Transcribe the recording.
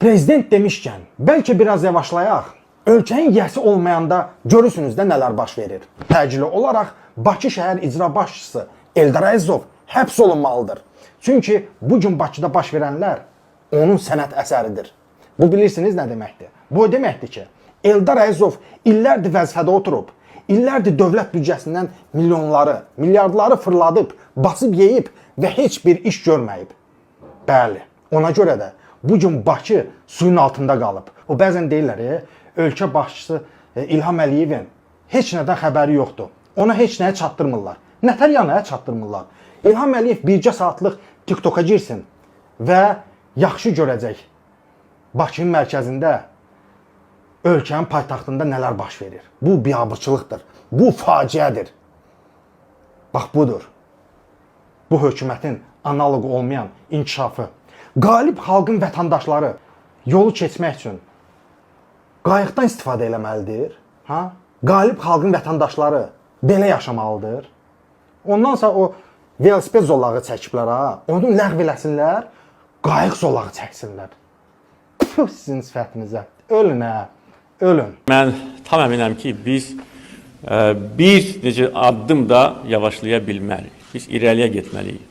Prezident demişkən, bəlkə biraz yavaşlayaq. Ölkənin yiyəsi olmayanda görürsünüz də nələr baş verir. Təcili olaraq Bakı şəhər icra başçısı Eldar Əzizov həbs olunmalıdır. Çünki bu gün Bakıda baş verənlər onun sənət əsəridir. Bu bilirsiniz nə deməkdir? Bu o deməkdir ki, Eldar Əzizov illərdir vəzifədə oturub, illərdir dövlət büdcəsindən milyonları, milyardları fırladıb, basıb yeyib və heç bir iş görməyib. Bəli, ona görə də bu gün Bakı suyun altında qalıb. O bəzən deyirlər, ölkə başçısı İlham Əliyevin heç nədən xəbəri yoxdur. Ona heç nəyə çatdırmırlar. Nətər yanaya çatdırmırlar. İlham Əliyev bircə saatlıq TikToka girsin və yaxşı görəcək. Bakının mərkəzində, ölkənin paytaxtında nələr baş verir. Bu biabırçılıqdır. Bu faciədir. Bax budur. Bu hökumətin analoqu olmayan inkişafı. Qalib xalqın vətəndaşları yolu keçmək üçün qayıqdan istifadə eləməlidir. Ha? Qalib xalqın vətəndaşları belə yaşamalıdır. Ondansa o velosiped zolağı çəkiblər ha. Onu ləğv eləsinlər, qayıq zolağı çəksinlər. Tüh sizin sifətinizə. Ölün hə. Ölün. Mən tam əminəm ki, biz bir necə addım da yavaşlaya bilmərik. Biz irəliyə getməliyik.